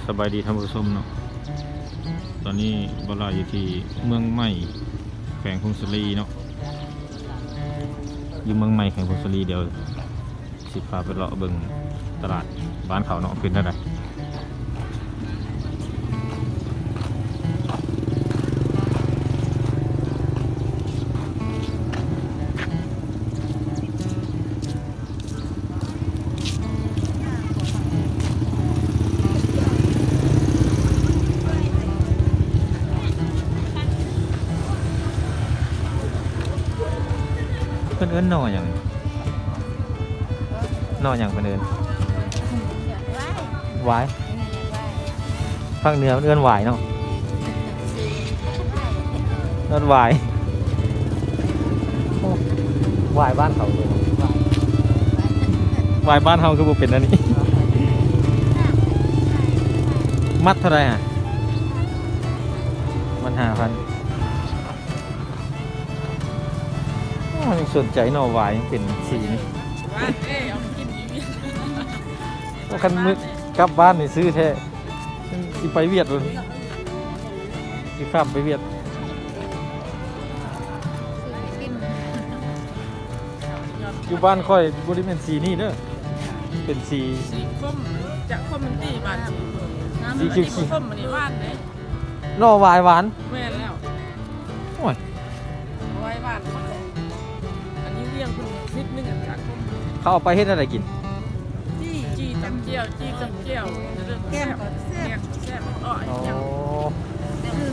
ສະບາຍດີທ່ານຜູ້ຊົມເນາະ, ຕອນນີ້ບ່າວຫຼ້າຢູ່ທີ່ເມືອງໃໝ່ ແຂວງຜົ້ງສາລີເນາະ, ຢູ່ເມືອງໃໝ່ ແຂວງຜົ້ງສາລີ. ດຽວຊິພາໄປເລາະເບິ່ງຕະຫຼາດບ້ານເຂົາເນາະ ເປັນແນວໃດ. ເພິ່ນເອີ້ນໜໍ່ຫຍັງ? ໜໍ່ຫຍັງເພິ່ນເອີ້ນ? ຫວາຍ. ພາກເໜືອເພິ່ນເອີ້ນຫວາຍເນາະ. ເອີ້ນຫວາຍ. ໂອ້ ຫວາຍບ້ານເຂົາເລີຍ. ຫວາຍບ້ານເຮົາຄືບໍ່ເປັນອັນນີ້. ມັດເທົ່າໃດຫະ? ມັດຫ້າພັນ. ໂອ້ ຍັງສົນໃຈໜໍ່ຫວາຍ ຍັງເປັນສີນີ້. ວ່າເດ້ ເອົາມາກິນຢູ່ວຽດ. ໂອ້ ຄັນມື້ກັບບ້ານນີ້ຊື້ແທ້. ຊິໄປຫວຽດພຸ້ນ, ຊິຂ້າມໄປຫວຽດ. ຢູ່ບ້ານຂ້ອຍບໍ່ໄດ້ແມ່ນສີນີ້ເດີ, ເປັນສີ ສີຂົມ. ຈະຂົມມັນຕິ ບ້ານສີຂົມ. ສີຂຽວໆ ອັນນີ້ບໍ່ຂົມ, ອັນນີ້ຫວານເດ້. ໜໍ່ຫວາຍຫວານ. ແມ່ນແລ້ວ. ໂອ້ຍ ໄວຫວານ. ອັນນີ້ວຽງເພິ່ນນິດໜຶ່ງ ອັນຈາກ ເຂົາເອົາໄປເຮັດແນວໃດກິນ? ຈີ່ ຈີ່ຕຳແຈ່ວ, ຈີ່ຕຳແຈ່ວ. ແກງກໍແຊບ. ແກງກໍແຊບ. ອໍ ອໍ ຫຍັງ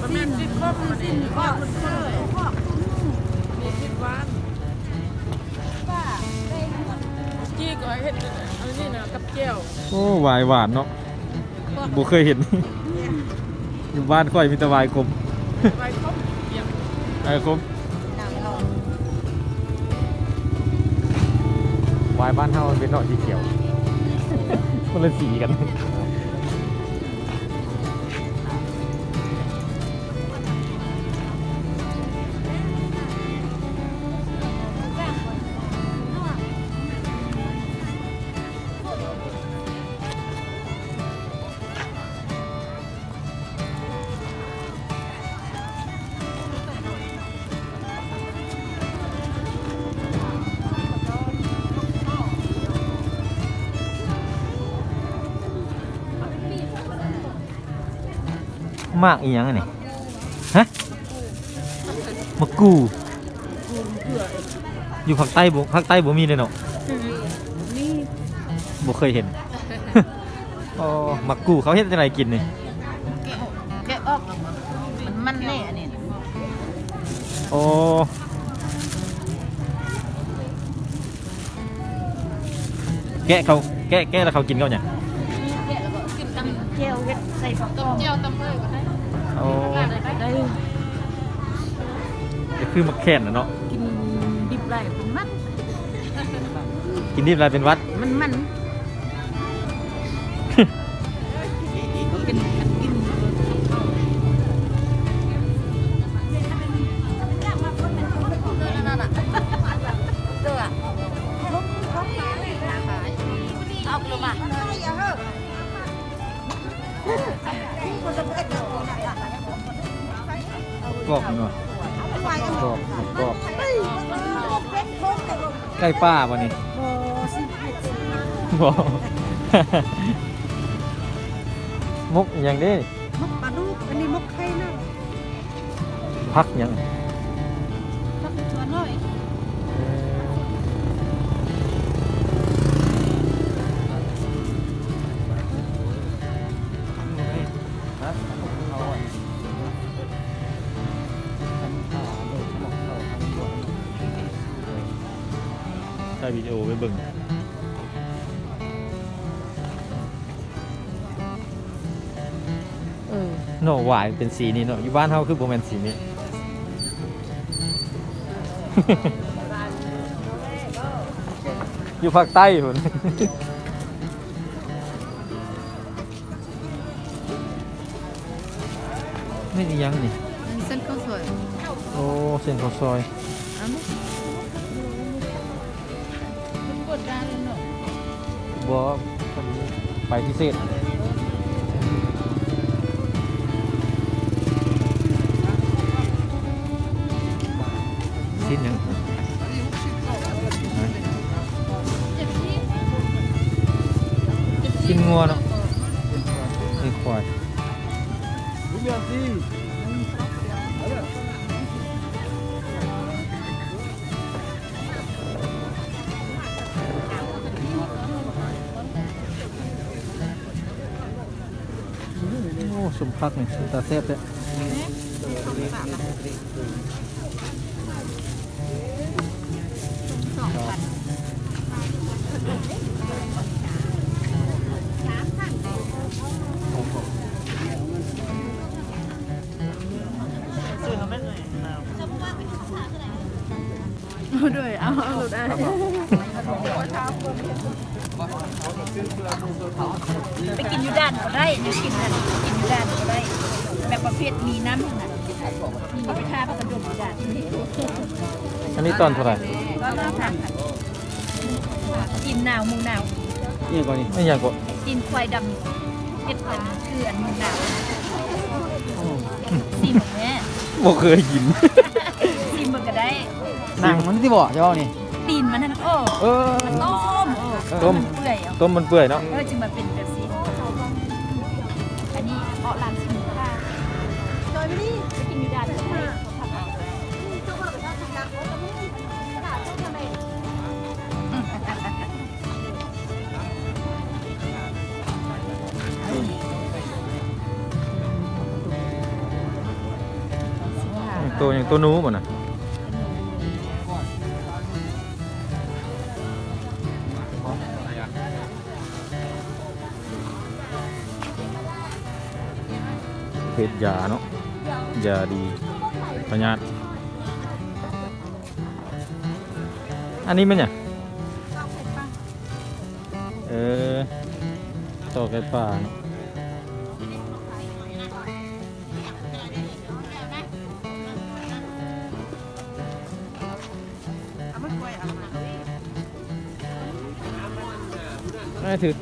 ມັນແມ່ນຕິດຄົມ. ອັນນີ້ວ່າເພິ່ນຄົມ ນີ້ຕິດຫວານ. ຈີ່ກໍເຮັດອັນນີ້ນະ ກັບແຈ່ວ. ໂອ້ ຫວາຍຫວານເນາະ. ບໍ່ເຄີຍເຫັນ. ຢູ່ບ້ານຂ້ອຍມີແຕ່ຫວາຍຂົມ. ຫວາຍຂົມ. ຫວາຍຂົມ. ຫວາຍບ້ານເຮົາມັນເປັນເນາະ ສີຂຽວ. ຄົນລະສີກັນ. ໝາກອີ່ຫຍັງອັນນີ້? ຮະ? ໝາກກູ່. ຢູ່ພາກໃຕ້ບໍ່ ພາກໃຕ້ບໍ່ມີເດ້ເນາະ. ອືມ ບໍ່ເຄີຍເຫັນ. ອໍ ໝາກກູ່ເຂົາເຮັດຈັ່ງໃດກິນນີ້? ແກະ ແກະອອກ ມັນ ມັນແນ່ອັນນີ້. ອໍ ແກະເຂົາ ແກະ ແກະແລ້ວເຂົາກິນກັບຫຍັງ? ແກະແລ້ວກໍກິນຕຳແຈ່ວ ເຮັດໃສ່ຜັກຫອມ ຕຳແຈ່ວ ຕຳເລີຍກໍໄດ້. ອໍ ໄດ້ ກໍຄືໝາກແຂ່ນນະເນາະ. ກິນດິບຫຼາຍເປັນຫວັດ. ກິນດິບຫຼາຍເປັນຫວັດ. ມັນ ມັນ ກອບເນາະ ກອບ ກອບ. ໄກ່ປ່າບໍ່ນີ້? ບໍ່ ມົກອີ່ຫຍັງເດ້? ມົກປາດຸກ. ອັນນີ້ມົກໄຂ່ນະ. ຜັກຫຍັງ? ຜັກສວນນ້ອຍ. ຖ່າຍວິດີໂອໄວ້ເບິ່ງ. ເອີ ໜໍ່ຫວາຍເປັນສີນີ້ເນາະ, ຢູ່ບ້ານເຮົາຄືບໍ່ແມ່ນສີນີ້? ຢູ່ພາກໃຕ້ພຸ້ນ. ແມ່ນອີ່ຫຍັງນີ້? ເສັ້ນເຂົ້າສວຍ. ໂອ້ ເສັ້ນເຂົ້າສວຍ. ເອົາ ເພິ່ນເປີດຮ້ານແລ້ວເນາະ? ບໍ່ ເພິ່ນໄປພິເສດ. ຊີ້ນງົວເນາະ ເປັນຄວາຍ. ໂອ້ ສົມຜັກນີ້ເປັນຕາແຊບແທ້. ໂດຍ ເອົາ ເອົາໂລດອ້າຍ. ໄປກິນຢູ່ດ່ານກໍໄດ້ ແນວກິນນັ້ນ ກິນຢູ່ດ່ານກໍໄດ້ ແບບປະເພດມີນ້ຳຫັ້ນນະ ເຂົາໄປຖ້າປະກະດົນຢູ່ດ່ານ. ອັນນີ້ຕອນເທົ່າໃດ? ຕອນລະສາມພັນ. ຕີນໜາວໝູໜາວ. ອີ່ຫຍັງກ່ອນນີ້? ອີ່ຫຍັງເກາະ? ຕີນຄວາຍດຳ ເຮັດເປັນຄືອັນໝູໜາວ. ອືມ ຊີມເບິ່ງແມ້. ບໍ່ເຄີຍກິນ. ຊີມເບິ່ງກໍໄດ້. ໜັງມັນຕິບໍ່ ເຈົ້າເວົ້ານີ້? ຕີນມັນຫັ້ນ. ເອີ ເອີ ມັນຕົ້ມ. ເອີ ຕົ້ມ ມັນເປື່ອຍ. ຕົ້ມມັນເປື່ອຍເນາະ. ເອີ ຈຶ່ງມາເປັນແບບຊີ້. ອັນນີ້ເອາະລານຊິມຄ່າ ໄປກິນຢູ່ດ່ານ. ໂຕຫຍັງ? ໂຕໜູບໍ່ນະ? ເຮັດຢາເນາະ ຢາດີພະຍາດ. ອັນນີ້ແມ່ນຫຍັງ? ເອີ ຕໍ່ໄກ່ປ່າເນາະ. ໄດ້ຖືກ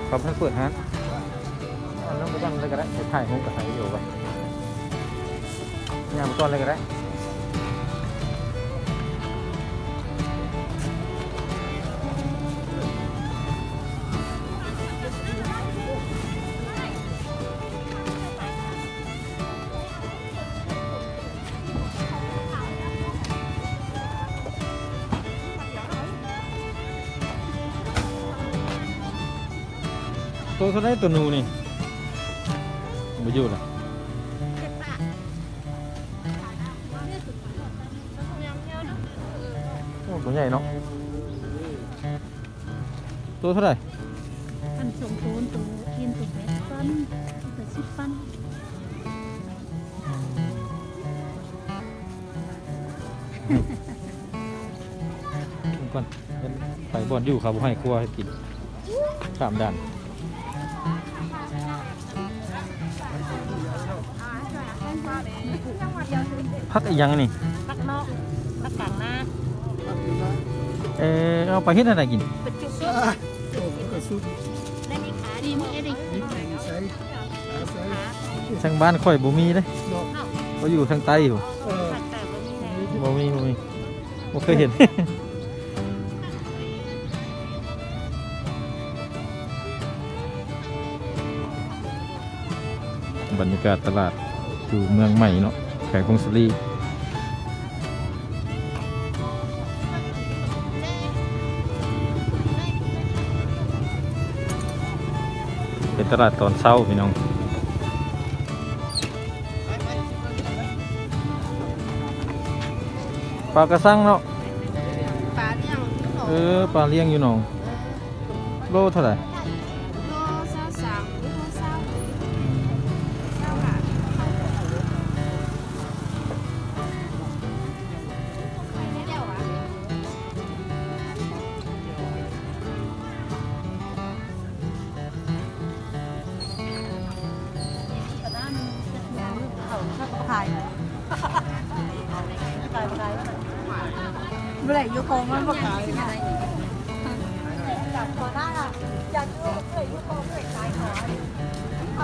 ເຂົາເພິ່ງເປີດຮ້ານ. ເອົາລົງໄປກ່ອນເລີຍກໍໄດ້ ຖ່າຍຮູບກັບຖ່າຍວິດີໂອໄວ້ ຍ່າງໄປກ່ອນເລີຍກໍໄດ້. ໂຕເທົ່າໃດໂຕໜູນີ້? ບໍ່ຢູ່ລະ. ໂອ້ ໂຕໃຫຍ່ເນາະ. ໂຕເທົ່າໃດ? ອັນສອງໂຕ ໂຕກິນໂຕແປດພັນ ໂຕສິບພັນ. ເບິ່ງກ່ອນ ໄປບ່ອນຢູ່ເຂົາບໍ່ໃຫ້ຄົວໃຫ້ກິນ ຂ້າມດ່ານ. ຜັກອີ່ຫຍັງນີ້? ຜັກນອກ ຜັກກາງນາ. ເອີ ເອົາໄປເຮັດແນວໃດກິນ? ເປັນຈຸກ. ທາງບ້ານຂ້ອຍບໍ່ມີເດ້. ເນາະ. ຂ້ອຍຢູ່ທາງໃຕ້ພຸ້ນ. ເອີ ບໍ່ມີ ບໍ່ມີ ບໍ່ເຄີຍເຫັນ. ບັນຍາກາດຕະຫຼາດຢູ່ເມືອງໃໝ່ເນາະ ແຂວງຜົ້ງສາລີ. ເປັນຕະຫຼາດຕອນເຊົ້າພີ່ນ້ອງ. ປາກະຊັງເນາະ. ປາລ້ຽງຢູ່ໜອງ. ເອີ ປາລ້ຽງຢູ່ໜອງ. ເອີ ໂລເທົ່າໃດ? ໂລຊາວສາມ ໂລຊາວ. ບໍ່ໄດ້ຢູ່ກອງມັນບໍ່ຂາຍ. ຈັບຕົວນັ້ນລະ ຈັບຢູ່ເພື່ອຢູ່ກອງເພື່ອຂາຍຂອງ.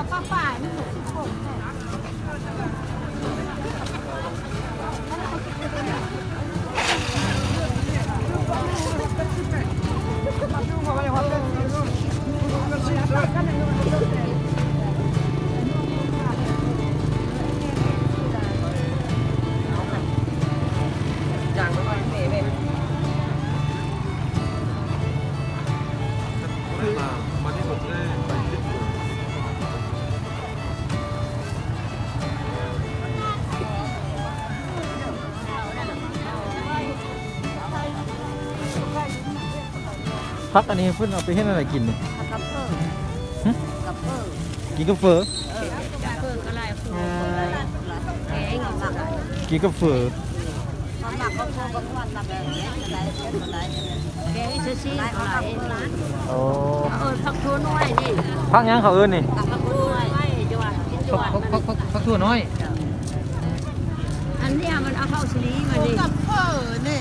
ຜັກອັນນີ້ເພິ່ນເອົາໄປເຮັດແນວໃດກິນນີ້? ຜັກກັບເຝີ ຫຶ? ກັບເຝີ ກິນກັບເຝີ? ເອີ ກັບເຝີກໍຫຼາຍ ເຝີແກງ ກິນກັບເຝີ ມັນມັກກໍຄົນກໍມ່ວນນຳແບບນີ້ ແກງອີ່ຊື່ໆກໍຫຼາຍ. ໂອ້ ເອີ ຜັກຖົ່ວໜ້ອຍນີ້ ຜັກຫຍັງເຂົາເອີ້ນນີ້? ຜັກຖົ່ວໜ້ອຍ ຢູ່ວ່າກິນຢູ່ວ່າ ຜັກ ຜັກ ຜັກຖົ່ວໜ້ອຍ. ອັນເນີ້ຍມັນເອົາເຂົ້າສາລີມານີ້ ກັບເຝີນີ້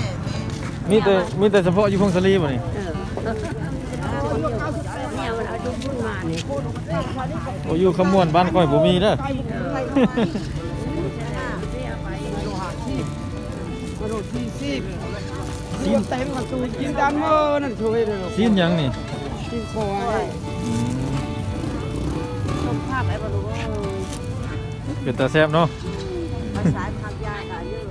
ມີແຕ່ ມີແຕ່ສະເພາະຢູ່ຜົ້ງສາລີບໍ່ນີ້? ເອີ ເນຍມັນເອົາຢູ່ພຸ້ນມານີ້. ໂອ້ ຢູ່ຄຳມ່ວນບ້ານຂ້ອຍບໍ່ມີເດີ. ຊີ້ນ ຊີ້ນຫຍັງນີ້? ຊີ້ນຄວາຍ. ອືມ ສົມພາບໄດ້ບໍ່ລູກເອີຍ? ເປັນຕາແຊບເນາະ. ພາສາທາງຢາກະຢູ່.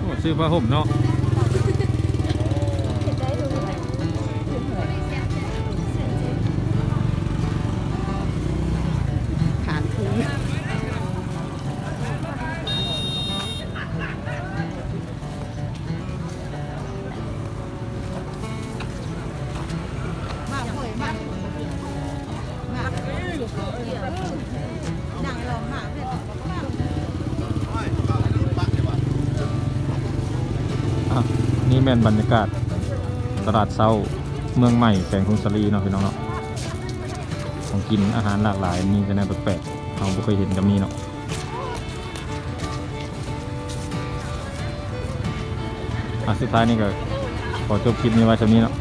ໂອ້ ຊື້ຜ້າຫົ່ມເນາະ. ຂາດທຶນ. ອ່ະ ນີ້ແມ່ນບັນຍາກາດຕະຫຼາດເຊົ້າເມືອງໃໝ່ ແຂວງຜົ້ງສາລີເນາະ ພີ່ນ້ອງເນາະ. ຂອງກິນອາຫານຫຼາກຫຼາຍ ມີແຕ່ແນວແປກໆ ເຮົາບໍ່ເຄີຍເຫັນກໍມີເນາະ. ອ່ະ ສຸດທ້າຍນີ້ກໍຂໍຈົບຄລິບນີ້ໄວ້ສ່ຳນີ້ເນາະ.